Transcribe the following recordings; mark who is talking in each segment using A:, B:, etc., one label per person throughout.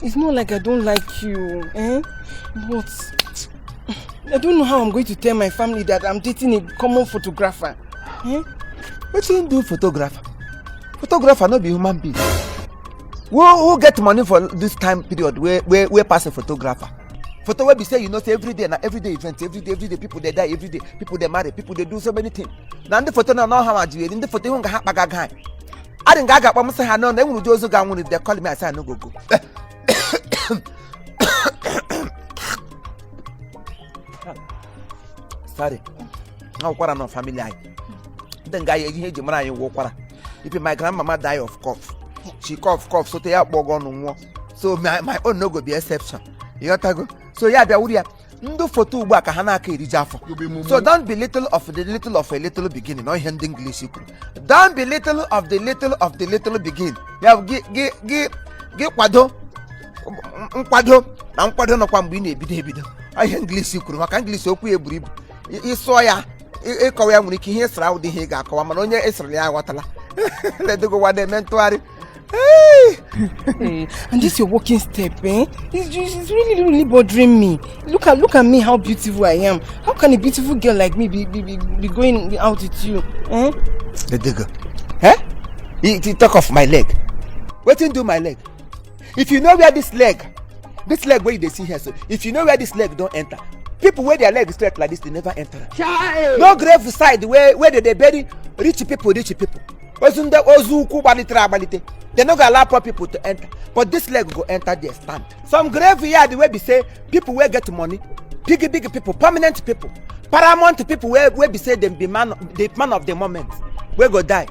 A: It's not like I don't like you, eh? But I don't know how I'm going to tell my family that I'm dating a common photographer. Eh?
B: Wetin do photographer? Photographer no be human being. Who get money for this time period wey pass a photographer? Photo wey be say you know say everyday na everyday event, everyday, everyday people dey die, everyday people dey marry, people dey do so many things. Na ndị foto na n'ọha ma jiri ndị foto ihu nga ha kpaga gai. Adị nga a ga-akpọ m sị ha nọ na enwere ụdị ozu ga-anwụrụ. If they call me, I say I no go go. Sorry, na ụkwara nọ family anyị. Ndị nga ya ihe eji mara anyị wụ ụkwara. If my grandmama die of cough, she cough cough sote ya kpọọ gị ọnụ nwụọ. So my own no go be exception, ịghọtago? So ya bịa wuru ya ndị foto ugbu a ka ha na-aka eriji afọ. So don't be little of the little of a little beginning. Ọ ihe ndị English kwuru, don't be little of the little of the little begin. Ya bụ gị kwado nkwado na nkwado nọkwa mgbe ị na-ebido ebido. Ọ ihe English kwuru maka English okwu ya eburu ibu. Ịsụọ ya, ịkọwa ya nwere ike ihe ịsara ụdị ihe ị ga-akọwa, mana onye ịsịrị ya aghọtala. Ledogowa na-eme ntụgharị. Hey!
A: Hey, and this your walking step, eh? It's really, really bothering me. Look at me, how beautiful I am. How can a beautiful girl like me be going out with you? Eh?
B: Ledego. Eh? You talk of my leg. Wetin do my leg? If you know where this leg wey you dey see here so, if you know where this leg don enter, people wey their leg straight like this, they never enter am. No grave side wey dey dey bury rich people, rich people. Ozu ndị ozu ukwu gbalitere agbalite. They no go allow poor people to enter. But this leg go enter there stand. Some graveyard wey be say people wey get money, big big people, permanent people, paramount people wey be say dem be man, the man of the moment, wey go die.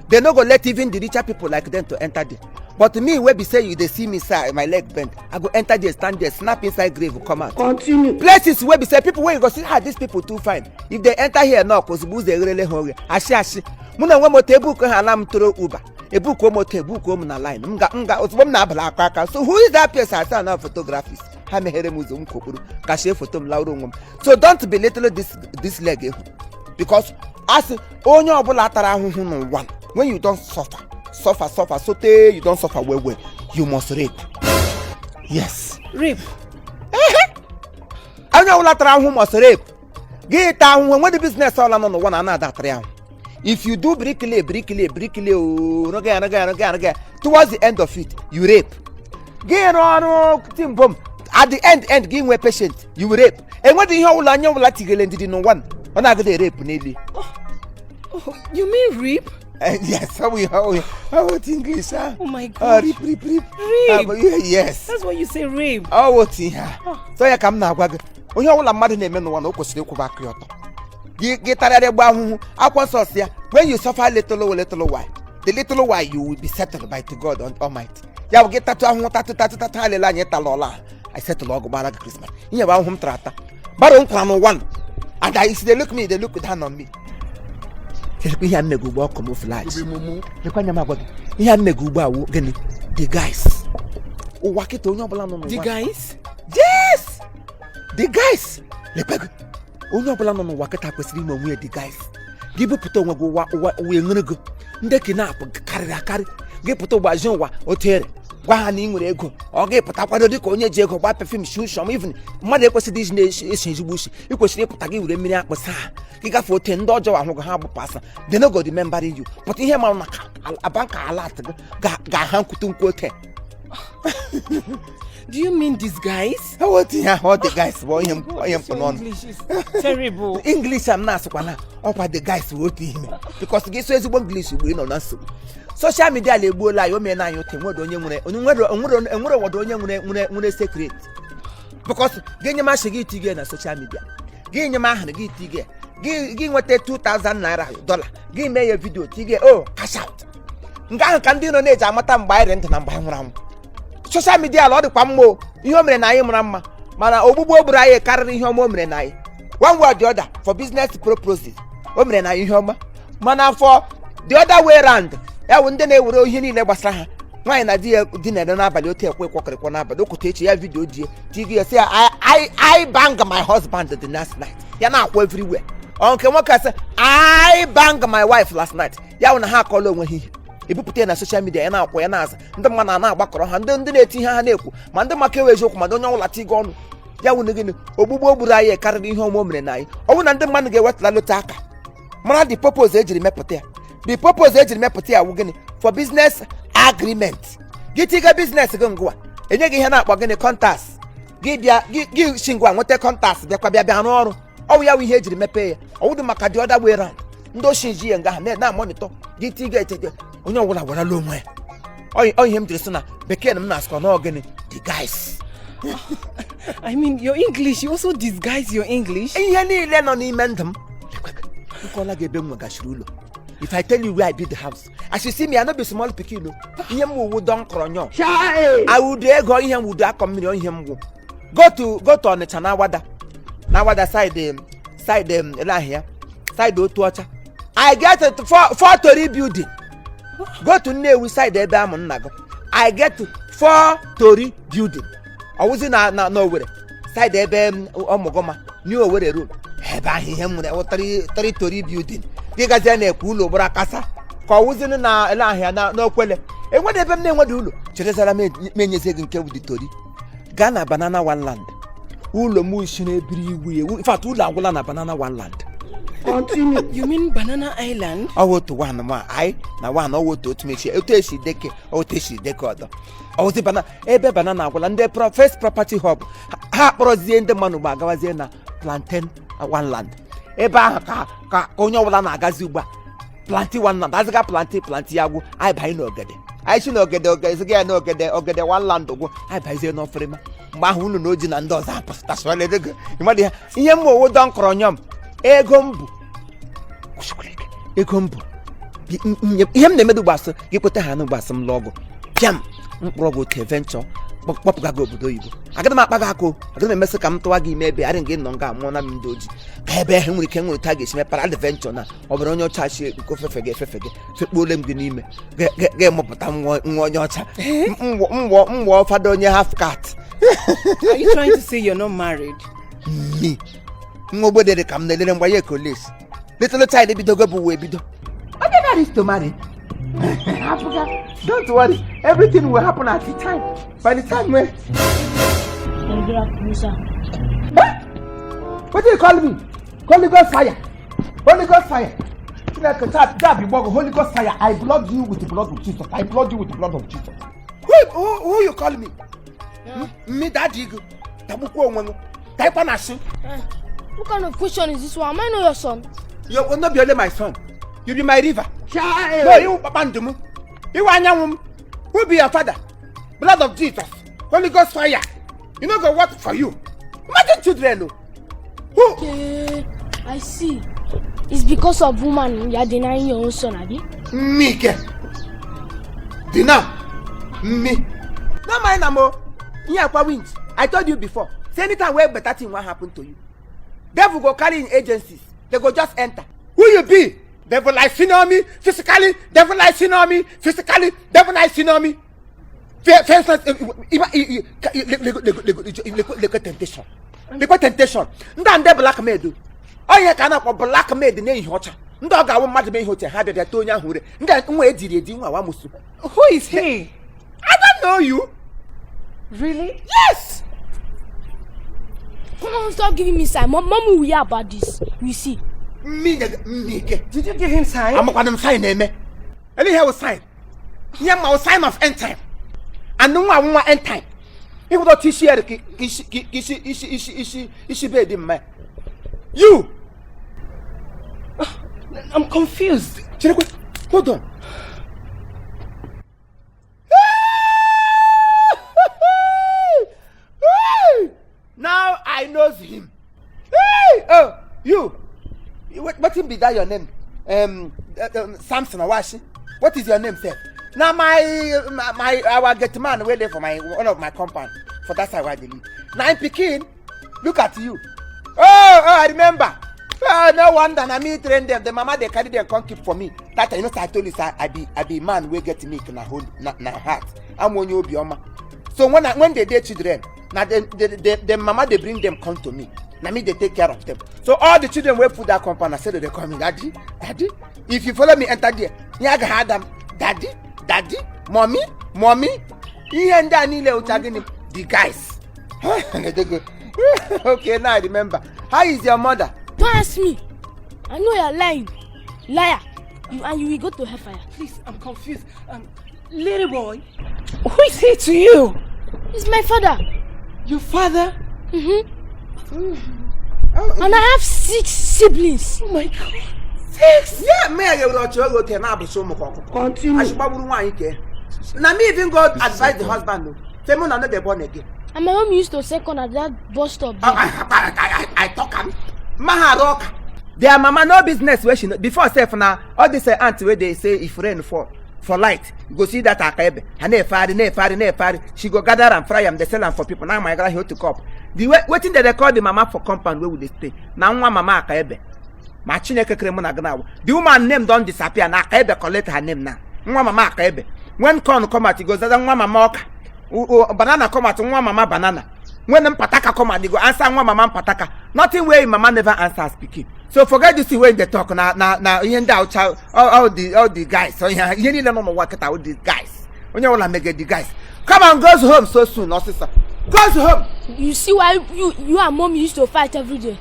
B: They no go let even the richer people like them to enter there. But me wey be say you dey see me sir, my leg bend, I go enter there, stand there, snap inside grave, come out.
A: Continue.
B: Places wey be say people wey you go see, ah, these people too fine. If they enter here knock, ozugbo ụzọ egherele ha oghe. Ashị ashị. Mụ na onwe moto ebuku ha ala m toro Uber. Ebukuo moto ebukuo m na line. M ga m ga ozugbo m na-abala akọ aka. So who is that person? I say na photographist. Ha meghere m ụzọ m kokpuru. Kashie foto m lawuru onwe m. So don't belittle this leg ehu. Because asị onye ọbụla tara ahụhụ n'ụwa, when you don suffer suffer suffer sotey you don suffer well well, you must rape. Yes.
A: Rape.
B: Onye ọbụla tara ahụhụ must rape. Gị taa ahụhụ enwedị business ọla nọ n'ụwa na ana atara ahụhụ. If you do bricklayer, bricklayer, bricklayer ooo, rụga ya, rụga ya, rụga ya, rụga ya, towards the end of it you rape. Gị rụọ ọrụ timbom, at the end end gị nwee patient, you will rape. Enwedị ihe ọbụla onye ọbụla tigere ndidi n'ụwa ọ na-agụda rape n'elu.
A: Oh, you mean rape?
B: Yes, how we English, ah?
A: Oh my
B: Oh,
A: God.
B: rip, rip, rip.
A: Rape.
B: Ah, but yes.
A: That's why you say rape.
B: Ọ wụ otu ihe a. So ya ka m na-agwa gị, onye ọbụla mmadụ na-eme n'ụwa na o kwesịrị ịkwụba aka ya ọtọ. Gị tarịarịa gba ahụhụ, akwụkwọ nsọ si ya, when you suffer little little while, the little while you will be settled by the God Almighty. Ya bụ gị tatụ ahụhụ tatụ tatụ tatụ ha lele anyị tala ọla I settle ọgụ gbara gị Christmas. Ihe bụ ahụhụ m tara ata. Gbara m kwara n'ụwa nọ. And I, if they look me, they look down on me. Lekwa ihe a mmega ugbu a camouflage. Lekwa anya m agwa gị ihe a mmega ugbu a wụ gịnị? The guys. Ụwa kịta onye ọbụla nọ n'ụwa.
A: The guys?
B: Yes, the guys. Lekwa gị onye ọbụla nọ n'ụwa kịta kwesịrị ime onwe ya the guys. Gị bupụta onwe gị ụwa ụwa ụwa enwere gị ndị kidnap karịrị akarị. Gị pụta ụgbazi ụwa otere gwa ha na ị nwere ego, ọ gị pụta kwado dịka onye ji ego gba perfume shushọm. Even mmadụ ekwesịghị iji na-esi ezigbo ushi. Ị kwesịrị ịpụta gị were mmiri akpụ saa gị gafee ote ndị ọjọọ ahụ gị ha gbapụ asa. They no go remember you, but ihe mara maka abanka alat gị ga-aha nkwute nkwu ote.
A: Do you mean these guys?
B: Ọ otu ihe ahụ ọ the guys bụ ihe m
A: This
B: kpụ
A: your
B: n'ọnụ.
A: English is terrible.
B: English am na-asụkwa na ọkwa the guys bụ otu ihe because gị sụ ezigbo English ugbo ị nọ na nsogbu. Social media na-egbuola anyị, o meela anyị ote nwere onye nwere onye nwere nwere enwere obodo onye nwere secret because gị nye m asị gị tige na social media, gị nye m aha gị tige, gị nweta 2000 naira dollar, gị mee ya video tige o cash out. Nke ahụ ka ndị nọ na-eji amata mgbe anyị dị ndụ na mgbe anyị nwụrụ anwụ. Social media ala ọ dịkwa mma o ihe o mere na anyị mara mma, mana ogbugbu o gburu anyị karịrị ihe ọma o mere na anyị. One way or the other, for business purposes o mere na anyị ihe ọma, mana for the other way round, ya bụ ndị na-ewere ihe niile gbasara ha. Nwaanyị na di ya dinere n'abalị otu ekwe kwọkịrịkwọ n'abalị okwute echi ya video die tigi ya sị ya, I bang my husband the last night." Ya na-akwụ everywhere. Ọ nke nwoke asị, "I bang my wife last night." Ya bụ na ha akọla onwe ha ihe. Ebupụta ya na social media, ya na-akwụ ya na-aza ndị mmadụ na-agbakọrọ ha, ndị na-eti ihe ha na-ekwu, ma ndị maka ewe eziokwu, ma ndị onye ọbụla tigo ọnụ ya wụ gịnị. Ogbugbu o gburu anyị karịrị ihe ọma o mere na anyị. Ọ bụrụ na ndị mmadụ ga-ewetala lote aka mara the purpose ejiri mepụta ya, the purpose ejiri mepụta ya wụ gịnị? For business agreement. Gị tiga business gị ngwa, enye gị ihe na-akpọ gịnị? Contacts. Gị bịa, gị si ngwa nweta contacts, bịakwa bịa rụọ ọrụ. Ọwụ ya wụ ihe ejiri mepee ya. Ọwụdụ maka the other way round, ndị ochie ji ya nga ha na monitor gị tiga etete, onye ọbụla werala onwe ya. Ọ ihe m jiri sị na bekee na m na-asụkọ na gịnị? The guys.
A: I mean, your English, you also disguise your English.
B: Ihe niile nọ n'ime ndụ m nkọla gị ebe m nwegachiri ụlọ. If I tell you where I build the house, as you see me, I no be small pikin o. Ihe m wuwu don kọrọnyọ awudu ego, ihe m wudu akọ mmiri, ihe m wụ go to Ọnịcha na Awada, na Awada side ele ahịa side otu ọcha, I get it four story building. Go to Nnewi side ebe amụ nna gị, I get four story building. Ọwụzi na Owerri side ebe ọmụgọma, New Owerri Road, ebe ahụ ihe m nwere wụ three story building. Gị gazie na-ekwu ụlọ gbara akasa ka ọwụzini na ele ahịa na n'okwele enwede ebe m na-enwede ụlọ. Cherezara m enyezie gị nke wụ tori. Gaa na Banana One Land, ụlọ m si na-ebiri iwu ewu. In fact, ụlọ agwụla na Banana One Land.
A: Continue. You mean Banana Island?
B: Ọwụ otu one ma anyị na one, ọwụ otu mechie, otu esi deke, otu esi deke ọdọ. Ọwụzi bana ebe banana agwụla. Ndị First Property Hub ha akpọrọzie ndị mmadụ mgbe agawazie na Plantain One Land. Ebe ahụ ka onye ọbụla na-agazi ugbu a. Plantain One Land azịga plantain plantain ya gwụ, anyị banye n'ogede, anyị si n'ogede ogede ziga ya n'ogede ogede One Land gwụ, anyị banyezie n'ọfịrịma. Mgbe ahụ unu na oji na ndị ọzọ apụtasịwala ego ịmadụ ya. Ihe m owo dọ nkọrọ nyọm ego m bụ kwụsịkwara ike. Ego m bụ ihe m na-emedu gbasị gị kweta ha n'ụgbasị m lụọ ọgụ pịam mkpụrụ ọgwụ otu venture kpọpụga gị obodo oyibo. Agaghị m akpa gị aka o, agaghị m emesị ka m tụwa gị ime ebe arị gị nọ nga mụọ na m ndị ojii ka ebe ha nwere ike nwere taa ga-esi mepara adventure na ọ bụrụ onye ọcha chi nke ofefe gị efefe gị fekpuole m gị n'ime ga-emụpụta nwa onye ọcha mgwọ mgwọ fada onye half cat.
A: Are you trying to say you're not married?
B: Me nwa ogbede dị ka m na-elere mgbe ya ekoles little child ebidogo bụ wee bido. Onye marry is to marry. Africa, don't worry, everything will happen at the time, by the time when
C: Good afternoon, sir.
B: What do you call me? Holy Ghost fire, Holy Ghost fire. Chineke taa bi gbọgụ. Holy Ghost fire, I blood you with the blood of Jesus. I blood you with the blood of Jesus. Who you call me? Me daddy gị tagbukwa onwe m taịkwa na asị.
C: What kind of question is this one? Am I not your son?
B: You will not be only my son. You be my river. No, you kpakpando m. Iwe anyanwụ m. Who be your father? Blood of Jesus. Holy Ghost fire. You no go work for you. Imagine children. Oh. Who?
C: Okay, I see. It's because of woman you are denying your own son, abi?
B: Mike. Dina. Me. No mind am o. Ihe akwa wind. I told you before. Say anytime wey better thing wan happen to you, devil go carry im agencies. They go just enter. Who you be? Devil like senior me physically. Devil like senior me physically. Devil like senior me. First, lekwe temptation. Lekwe temptation. Ndị a ndị blackmail o. Ọ ihe ka a na-akpọ blackmail na-ehi ọcha. Ndị ọ ga-awụ mmadụ mee ihe oche ha bịa bịa too onye ahụ ure. Ndị a nwa ejiri eji nwa awa musu.
A: Who is he?
B: I don't know you.
A: Really?
B: Yes.
C: Come on, stop giving me sign. Mom, Mommy will hear about this. You see.
B: Mmike.
A: Did you give him sign?
B: Amakwana m sign na-eme. Ele ihe wụ sign. Ihe ma wụ sign of end time. And nwa nwa end time. Ịhụdọ otu isi ya dị ka isi isi bed mma. You.
A: I'm confused.
B: Cherekwe. Hold on. Now I knows him. Hey! Oh, you. Wetin be that your name? Samson Awashi. What is your name, sir? Na my our gate man wey dey for my one of my compound for that side where I dey live. Na him pikin. Look at you. Oh, I remember. Oh, no wonder na me train them. The mama dey carry them come keep for me. That time, you know, say I told you say I be man wey get milk na whole na heart. I'm onye obiọma. So when they dey children, na the mama dey bring them come to me. Na me dey take care of them. So all the children wey full that compound, na say they dey call me daddy, daddy. If you follow me enter there, ihe agaghị ada m. Daddy, daddy, mommy, mommy. Ihe ndị a niile ụcha gịnị? The guys. Okay, now I remember. How is your mother?
C: Don't ask me. I know you're lying. Liar. You and you will go to hellfire.
A: Please, I'm confused. Little boy, who is he to you?
C: He's my father.
A: Your father?
C: Mm-hmm. And I have 6 siblings.
A: Oh my God.
B: 6? Yeah, me I will ọchị oge ote na-abụcha ụmụ ka ọkụkọ.
A: Continue.
B: Achịgbagburu nwaanyị ke. Na me even go advise the husband o. Say mo na no dey born again.
C: And my mom used to sell corn at that bus stop. There.
B: I talk am. Ma ha arụ ọka. Their mama no business wey she no before sef na all this aunt wey dey say if rain fall for light, you go see that aka ebe ha na-efegharị na-efegharị na-efegharị. She go gather am, fry am, dey sell am for people. Na my gara otu cup. The way wetin dem dey call the mama for compound wey we dey stay na nwa mama aka ebe. Ma Chineke kere mụ na gị na-awụ. The woman name don disappear na aka ebe collect her name now. Nwa mama aka ebe. When corn come out, you go zaza nwa mama ọka. Banana come out, nwa mama banana. When mpataka come out, you go answer nwa mama mpataka. Nothing wey mama never answer as pikin. So forget this thing wey dey talk na na na ihe ndị awụcha all the guys. So ihe niile nọ n'ụwa kịta, all the guys. Onye ọbụla mege the guys. Come on, goes home so soon, ọsịsa. Goes home.
C: You see why you and mom used to fight every day?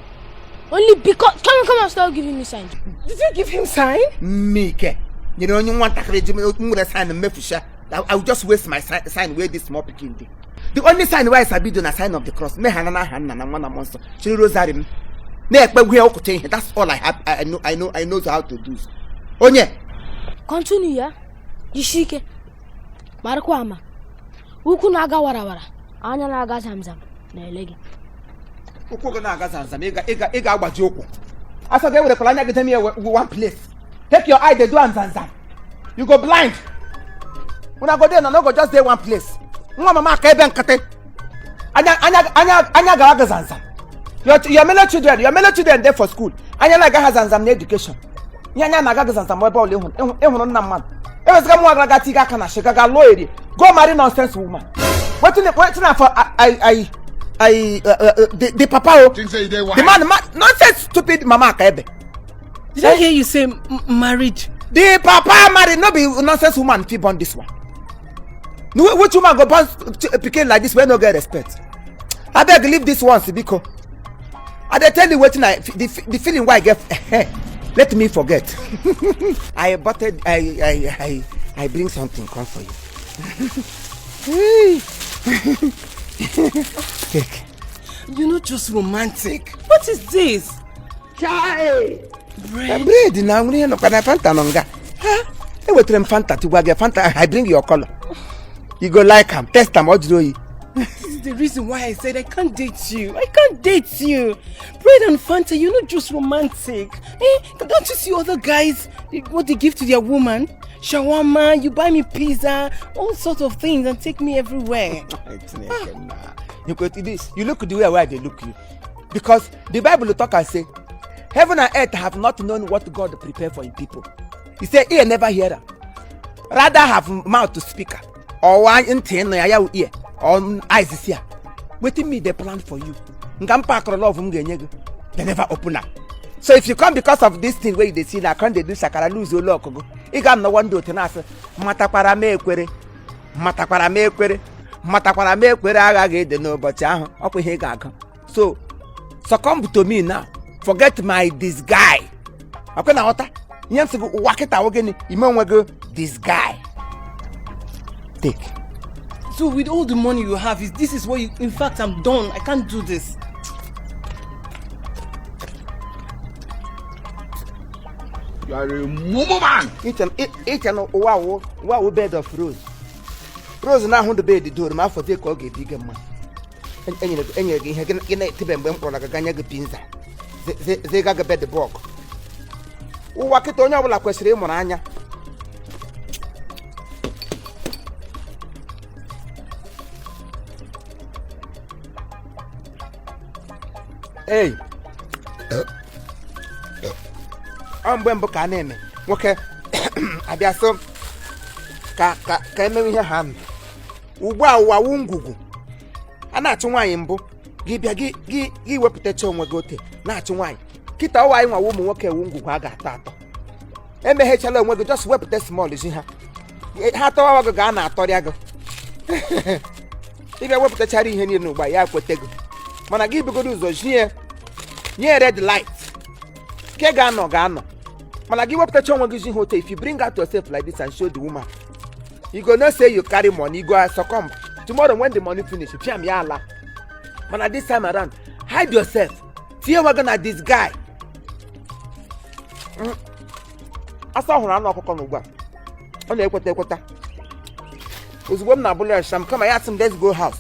C: Only because come on, stop giving me sign.
A: Did you give him sign?
B: Mmike. Nyere onye nwatakịrị ji m nwere sign mmefusha. I will just waste my sign where this small pikin dey. The only sign wey I sabi do na sign of the cross. Mee ha na n'aha nna na nwa na mmụọ nsọ. Chiri rosary m. Na-ekpegwu ya ụkụta ihe. That's all I have. I know how to do. Onye.
C: Continue ya. Jisie ike. Marakwa ama. Ukwu na-aga warawara. Anya na-aga zamzam na-ele gị.
B: Ụkwụ gị na-aga zamzam, ị ga-agbaji ụkwụ. Asọ gị ewerekwala anya gị demi ya one place. Take your eye dey do am zamzam. You go blind. Una go dey na no go just dey one place. Nwa mama aka ebe nkịtị. Anya gara gị zamzam. Your male children, your male children dey for school. Anya na-aga ha zamzam na education. Ihe anya na-aga gị zamzam ebe ọbụla ịhụrụ nna mmadụ. Ewezụga m nwa gara aga tiga aka na shị gaga lụọ eri. Go marry nonsense woman. Wetin na for I the papa o.
D: Think say you dey
B: The
D: wise.
B: man nonsense stupid mama aka ebe.
A: Did I hear you say married?
B: The papa married, no be nonsense woman fit born this one. No, which woman go born pikin like this wey no get respect? Abeg leave this one, biko. I dey tell you wetin I the feeling wey I get. Let me forget. I bought it. I bring something come for you. Take.
A: You're not just romantic. What is this?
B: Chai.
A: Bread.
B: Bread na nri nọkwa na Fanta nọ nga. Ha? Ewetara m Fanta tigwa gị Fanta. I bring your color. You go like am. Test am, ọ jụrụ oyi.
A: This is the reason why I said I can't date you. I can't date you. Bread and Fanta, you're not just romantic. Don't you see other guys, what they give to their woman? Shawarma, you buy me pizza, all sorts of things and take me everywhere.
B: You look the way why they look you. Because the Bible talk and say, heaven and earth have not known what God prepared for his people. He said, ear never hear am. Rather have mouth to speak. Or one ntị nụ ya ya wụ ear. Or eyes see am. Wetin me dey plan for you. Nga m pakọrọ love m ga-enye gị. They never open am. So if you come because of this thing wey you dey see na come dey do shakara lose olu ọkụgụ. Ị ga-anọwọ ndị otu na-asị matakwara m ekwere. Matakwara m ekwere. Matakwara m ekwere aghaghị ede n'ụbọchị ahụ. Ọkwa ihe ị ga-agụ. So succumb to me now. Forget my disguise. Ọkwa na ghọta ihe m sị gị ụwa kịta wụ gịnị ime onwe gị disguise. Take.
A: So with all the money you have, is this is what you... In fact, I'm done. I can't do this.
D: You are a mumu man.
B: Iche na ụwa wụ bed of rose. Rose na-ahụ the bed doro ma afọ dị ka ọ ga-ebi gị mma. Enyere gị ihe gị na-etibe mgbe m kpọrọ gị ganye gị pinza. Zega gị bed bug. Ụwa kịta onye ọbụla kwesịrị ịmụrụ anya. Ei. Ọ mgbe mbụ ka a na-eme nwoke abịa so ka emewe ihe ha mee. Ugbu a ụwa wụ ngwugwu. A na-achụ nwaanyị mbụ gị bịa gị wepụtacha onwe gị ote na-achụ nwaanyị. Kịta ụwa anyị nwawa ụmụ nwoke ewu ngwugwu a ga-atọ atọ. Emeghechala onwe gị just wepụta small ji ha. Ha tọwa gị, ga na-atọrịa gị. Ịbịa wepụtachara ihe niile ugbu a, ya kwete gị. Mana gị bugodo ụzọ jie nye red light ke ga-anọ ga-anọ. Mana gị wepụtacha onwe gị ji ha otu, if you bring out yourself like this and show the woman, you go know say you carry money, you go succumb. Tomorrow when the money finish, fiam, ya ala. Mana this time around, hide yourself, tinye onwe gị na this guy. Asa hụrụ anụ ọkụkọ n'ugbu a, ọ na-ekweta ekweta ozugbo. M na-abụla ya sham kama ya sị m, "Let's go house."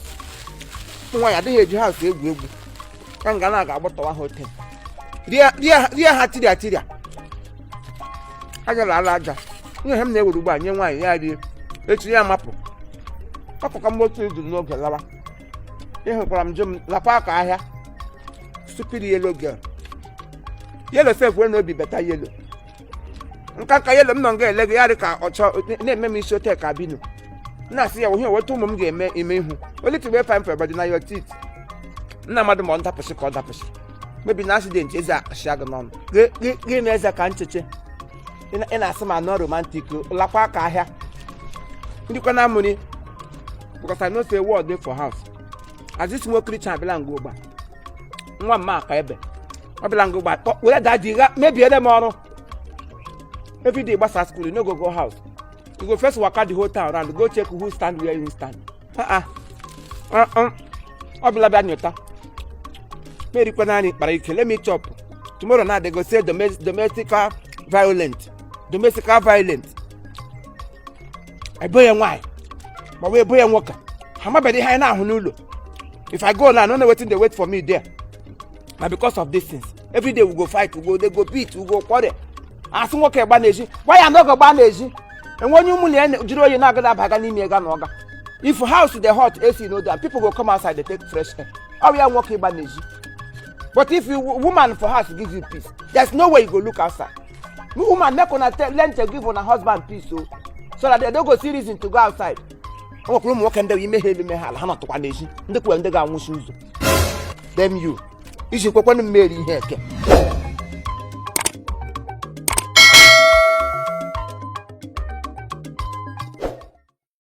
B: Ụmụ nwaanyị adịghị eji house egwu egwu ka nga na ga-agbọtọwa ha ote rie ha tiria tiria aja ala aja. Ihe m na-ewere ugbu a nye nwaanyị ya rie, echi ya mapụ ọkụkọ m otu izu n'oge lawa. Ịhụkwara m jụ m lakwa ka ahịa. Stupid yellow girl, yellow sef wee n'obi better yellow nka nka yellow. M nọ nga ele gị ya dị ka ọchọ na-eme m isi ote ka bino na-asị ya ihe weta ụmụ m ga-eme ime ihu only to wey fine for body na your teeth. Nna mmadụ ma ọ ndapụsị ka ọ dapụsị mebi na accident, eze akpịsịa gị n'ọnụ gị na eze ka ncheche. Ị na-asị ma nọ romantic lakwa ka ahịa ndịkwa na amụrị, because I know say word dey for house. As this nwoke richa abịala nga ụgba nwa mma aka ebe ọ bịala nga ụgba were daddy gha mebiere m ọrụ. Everyday gbasa school, you no go go house, you go first waka the whole town round, go check who stand where you stand. Ah ah, ọ bịala bịa nyota merikwa naanị kpara ike. Let me chop. Tomorrow na they go say domestical violent, domestical violent. Ebo ya nwaanyị ma wee ebo ya nwoke, ha amabeghị ihe anyị na-ahụ n'ụlọ. If I go now, I no know wetin dey wait for me there. Na because of these things, every day we go fight, we go dey go beat, we go quarrel. Asị nwoke gba n'ezi, gwa ya na oge gba n'ezi enwe onye ụmụ ya jiri oyi na-agada abaga n'ime ga na ọga. If house dey hot, AC no dey, people go come outside dey take fresh air. Ọ bụ ya nwoke ịgba n'ezi. But if you woman for house give you peace, there's no way you go look outside. Woman, make una learn to give una husband peace o, so that they no go see reason to go outside. O nwekwara ụmụ nwoke ndị ime ha elu ime ha ala, ha nọtụkwa n'ezi, ndị kwere ndị ga-anwụchi ụzọ. Dem you iji kwekwanụ mmeri ihe eke.